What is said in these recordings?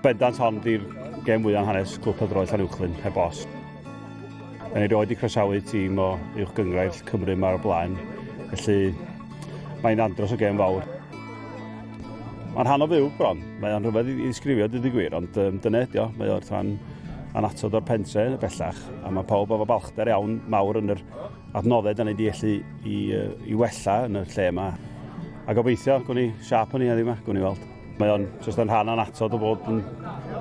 Bendant hon di'r gêm fwyaf yn hanes Clwb Pêl-droed Llanuwchllyn, heb os. Da ni rioed 'di croesawu tîm o Uwch Gynghrair Cymru yma o'r blaen, felly mae'n andros o gêm fawr. Mae'n rhan o fyw bron, mae o'n rhyfedd i ddisgrifio, dweud y gwir, ond um, dyna ydi o, mae o'r rhan annatod o'r pentre bellach, a mae pawb efo balchder iawn mawr yn yr adnoddau da ni wedi allu i, i wella yn y lle yma. A gobeithio, gwn i siap o'n i heddiw yma, gwn i weld. Mae o'n jyst yn rhan annatod o fod yn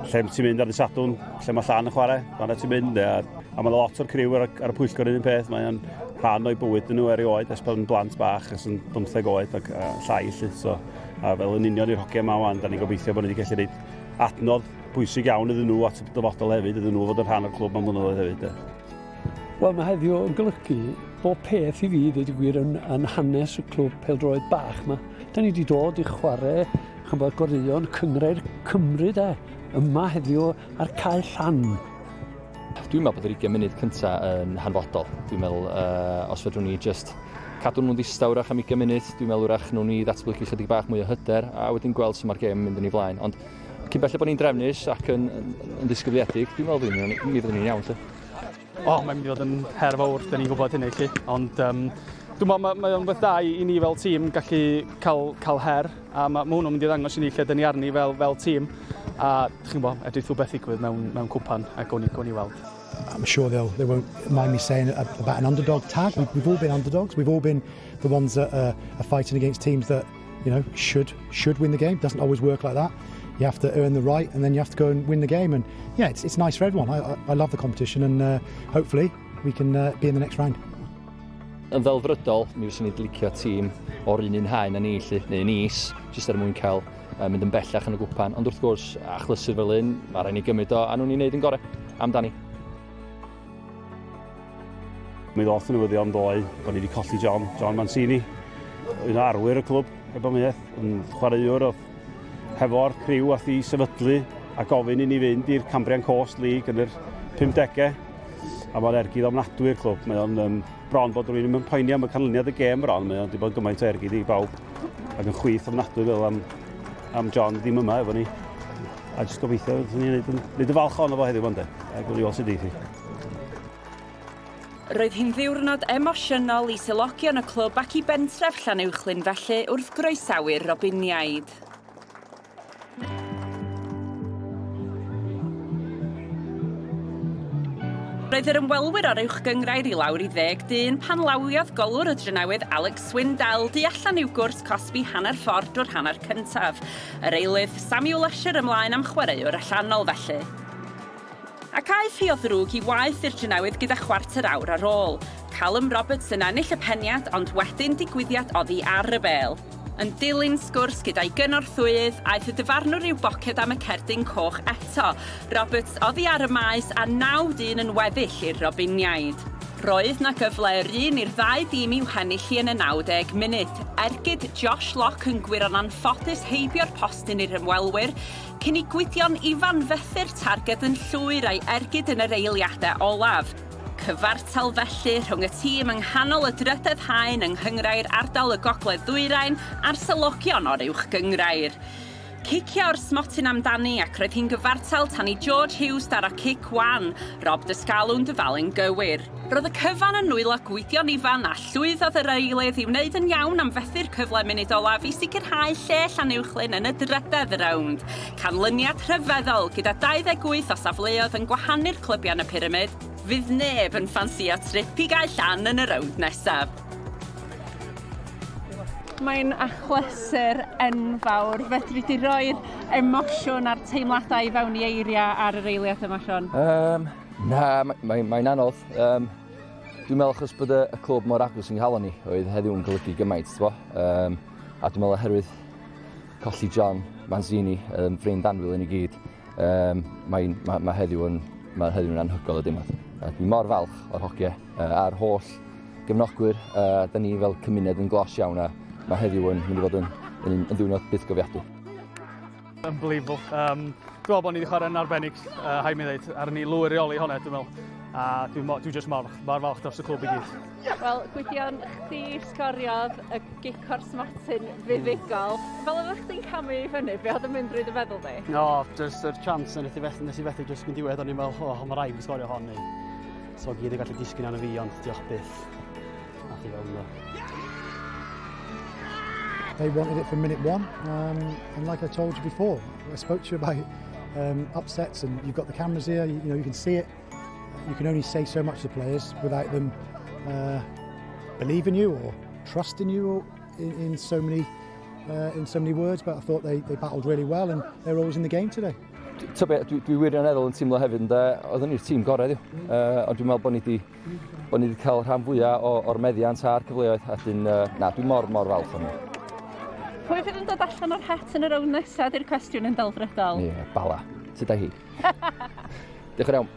lle ti'n mynd ar ddydd Sadwrn, lle mae Llan yn chwarae, fanna ti'n mynd. A, a mae lot o'r criw ar, ar y pwyllgor un peth, mae o'n rhan o'i bywyd nhw erioed, ers pan yn blant bach, ers yn 15 oed ac a, llai lly. So, a fel yn union i'r hogiau yma wan, da ni'n gobeithio bod ni wedi gallu rhaid adnodd bwysig iawn iddyn nhw at y dyfodol hefyd, iddyn nhw fod yn rhan o'r clwb am flynyddoedd hefyd. Wel, mae heddiw yn golygu bob peth i fi, dweud y gwir, yn, yn hanes y clwb pêl-droed bach yma. Da ni wedi dod i chwarae, chymod, goreuon Cynghrair Cymru de, yma heddiw ar Cae Llan. Dwi'n meddwl bod yr 20 munud cynta yn hanfodol. Dwi'n meddwl uh, os fedrwn ni just cadw nhw'n ddistaw wrach am 20 munud, dwi'n meddwl wrach nhw'n ni ddatblygu chydig bach mwy o hyder a wedyn gweld sut mae'r gêm yn mynd yn ei flaen. Ond cyn belled bod ni'n drefnus ac yn, yn, yn ddisgybliedig, dwi'n meddwl mi fyddwn ni'n iawn. Lle. O, oh, mae'n mynd i fod yn her fawr, da ni'n gwybod hynny chi. Ond um, dwi'n meddwl mae, mae o'n beth da i, i ni fel tîm gallu cael, cael her, a mae, mae hwnnw'n mynd i ddangos i ni lle dyn ni arni fel, fel tîm. A chi'n gwybod, edrych beth ddigwydd mewn, mewn cwpan, a gawn ni, gawn ni weld. I'm sure they'll, they won't mind me saying about an underdog tag. We've, we've all been underdogs. We've all been the ones that are, are fighting against teams that, you know, should should win the game. Doesn't always work like that. You have to earn the right and then you have to go and win the game. And yeah, it's, it's nice for everyone. I, I, I love the competition and uh, hopefully we can uh, be in the next round. Yn ddelfrydol, mi fyswn i'n licio tîm o'r un un haen â ni, lly, neu yn is, jyst er mwyn cael uh, mynd yn bellach yn y gwpan. Ond wrth gwrs, achlysur fel un, mae rhaid ni gymryd o, a nhw'n ei wneud yn gorau. Amdani. Mi ddoth y newyddion ddoe bod ni wedi colli John, John Mancini, un o arwyr y clwb, heb amheuaeth, yn chwaraewr oedd hefo'r criw ath i sefydlu a gofyn i ni fynd i'r Cambrian Coast League yn yr 50au. A mae'n ergyd ofnadwy i'r clwb. Mae o'n um, bron bod rhywun ddim yn poeni am y canlyniad y gêm bron. Mae o'n wedi bod gymaint o ergyd i bawb. Ac yn chwith ofnadwy fel am, am John ddim yma efo ni. A jyst gobeithio fyddwn ni'n neud yn, neud yn falch ohono fo heddiw 'ma ynde. A gwni weld sut eith hi. Roedd hi'n ddiwrnod emosiynol i selogion y clwb ac i bentref Llanuwchllyn felly wrth groesawu'r Robiniaid. Roedd yr ymwelwyr o'r Uwch Gynghrair i lawr i ddeg dyn pan lawiodd golwr y Drenewydd Alex Swindell du allan i'w gwrs cosbi hanner ffordd drwy'r hanner cyntaf. Yr eilydd Samuel Usher ymlaen am chwaraewr allanol felly. Ac aeth hi o ddrwg i waeth i'r Drenewydd gyda chwarter awr ar ôl. Callum Roberts yn ennill y peniad ond wedyn digwyddiad oddi ar y bêl. Yn dilyn sgwrs gyda'i gynorthwyydd, aeth y dyfarnwr i'w boced am y cerdyn coch eto. Roberts oddi ar y maes a naw dyn yn weddill i'r Robiniaid. Roedd 'na gyfle yr un i'r ddau dîm i'w hennill hi yn y 90 munud. Ergyd Josh Locke yn gwyro'n anffodus heibio'r postyn i'r ymwelwyr, Cyn i Gwydion Ifan fethu'r targed yn llwyr a'i ergyd yn yr eiliadau olaf. Cyfartal felly rhwng y tîm yng nghanol y drydedd haen yng Nghynghrair Ardal y Gogledd Ddwyrain a'r selogion o'r Uwch Gynghrair. Cicio o'r smotyn amdani ac roedd hi'n gyfartal tan i George Hughes daro cic wan, Rob Dysgalw'n dyfalu'n gywir. Roedd y cyfan yn nwylo Gwydion Ifan a llwyddodd yr eilydd i wneud yn iawn am fethu'r cyfle munud olaf i sicrhau lle Llanuwchllyn yn y drydedd rownd. Canlyniad rhyfeddol, gyda 28 o safleoedd yn gwahanu'r clybiau yn y pyramid, fydd neb yn ffansïo trip i Gae Llan yn y rownd nesaf. Mae'n achlysur enfawr. Fedri di roi'r emosiwn a'r teimladau i fewn i eiriau ar yr eiliad yma, Siôn? Um, Na, mae'n mae, mae anodd. Um, dwi'n meddwl achos bod y, y clwb mor agos yng nghalon ni, oedd heddiw yn golygu gymaint, t'bo? Um, a dwi'n meddwl oherwydd colli John Manzini, um, ffrind annwyl i ni gyd, um, mae'n, mae, mae heddiw yn, mae heddiw yn anhygoel o deimlad. A dwi'n mor falch o'r hogiau uh, a'r holl gefnogwyr, uh, da ni fel cymuned yn glos iawn a mae heddiw yn mynd i fod yn, yn, yn ddiwrnod bythgofiadwy. Unbelievable. Um, dwi'n meddwl bod ni wedi chwarae'n arbennig, uh, rhaid mi ddeud, ar ni lwyr reoli hwnna, dwi'n meddwl. A dwi'n dwi just mor, mor falch dros y clwb i gyd. Wel, Gwydion, chdi sgoriodd y gic o'r smotyn fuddugol. Fel oeddech chdi'n camu i fyny, be oedd yn mynd drwy dy feddwl di? No, just yr chance nes i fethu, nes i fethu just mynd diwedd, o'n i'n meddwl, oh, mae rhaid fi sgorio hon. Neu. So gyd yn gallu disgyn arno fi, ond diolch byth. Nath i fewn ddo. They wanted it from minute one, and like I told you before, I spoke to you about upsets, and you've got the cameras here. You can see it. You can only say so much to players without them believing you or trusting you or in so many words. But I thought they battled really well, and they were always in the game today. Ta be, dwi wirioneddol yn teimlo hefyd, ynde, oedden ni'r tîm gorau heddiw. Ond dwi'n meddwl bod ni wedi cael rhan fwyaf o'r meddiant a'r cyfleoedd, a dyn, na, dwi'n mor, mor falch o'n nhw. Pwy fydd yn dod allan o'r het yn y rownd nesaf, di'r cwestiwn yn delfrydol? Ie, yeah, Bala. Sut hi? Diolch yn iawn.